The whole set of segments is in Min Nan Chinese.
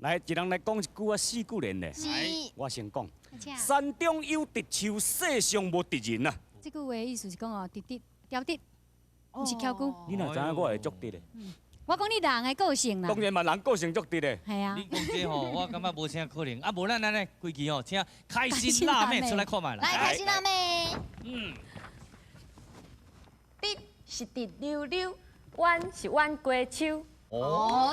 來，一人來講一句啊，四句聯咧。是。我先講。請。山中有直樹，世上無直人啊。這句話意思是講哦，直直刁直，毋是翹久。你若知影我會足直的？我講你人的個性啦。當然嘛，人個性足直的。係啊。你講這吼，我感覺無啥可能。啊，無咱按呢規氣吼，請開心辣妹出來看覓啦。來，開心辣妹。直是直溜溜，彎是彎瓜手。哦。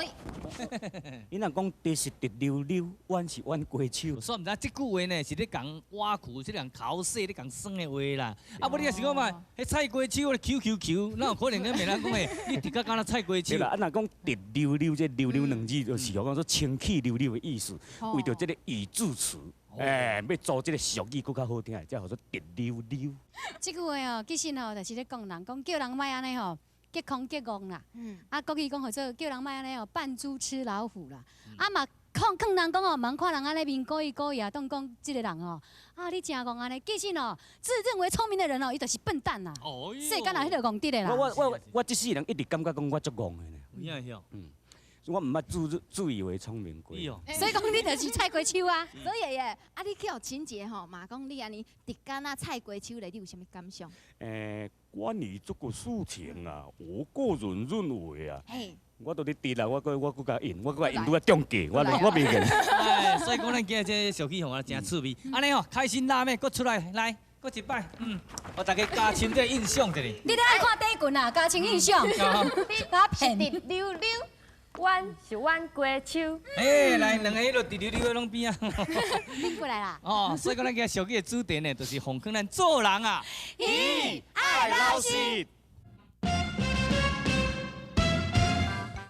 伊若講直是直溜溜，彎是彎瓜手。煞毋知這句話呢，是咧講挖苦，是咧講剾洗，咧講耍的話啦。啊，無你若是講嘛，彼菜瓜手咧 Q Q Q，哪有可能咧罵人講的？你直甲敢若菜瓜手。對啦，啊若講直溜溜，這溜溜兩字就是講說清氣溜溜的意思，為著這個語助詞，欲組這個俗語閣較好聽，才號做直溜溜。這句話哦，其實吼就是咧講人，講叫人莫按呢吼，激空激戇啦。啊，國語講號做叫人莫按呢吼，扮豬吃老虎啦。啊嘛，勸勸人講哦，毋通看人按呢面古意古意啊，當講這个人哦，啊你誠戇按呢，其實哦，自認為聰明的人哦，伊就是笨蛋啦。世間若彼個戇直的啦。我這世人一直感覺講我足戇的呢。有影曉？嗯，我毋捌自以為聰明過。所以講你就是菜瓜手啊。所以爺爺，啊你去予晴姐吼，嘛講你按呢直敢若菜瓜手咧，你有啥物感想？關於這個事情啊，我個人認為啊，我都咧直啦，我閣共應，我閣共應拄仔中計，我袂見。哎，所以講咱今日這俗語吼，真趣味。按呢吼，開心辣妹閣出來，來，閣一擺，予大家加深這個印象一下。你咧愛看短裙啊？加深印象。直是直溜溜，彎是彎瓜手。哎，來兩個彼落直溜溜的攏邊啊。拎過來啦。哦，所以講咱今日俗語的主題呢，就是奉勸咱做人啊，一愛老實。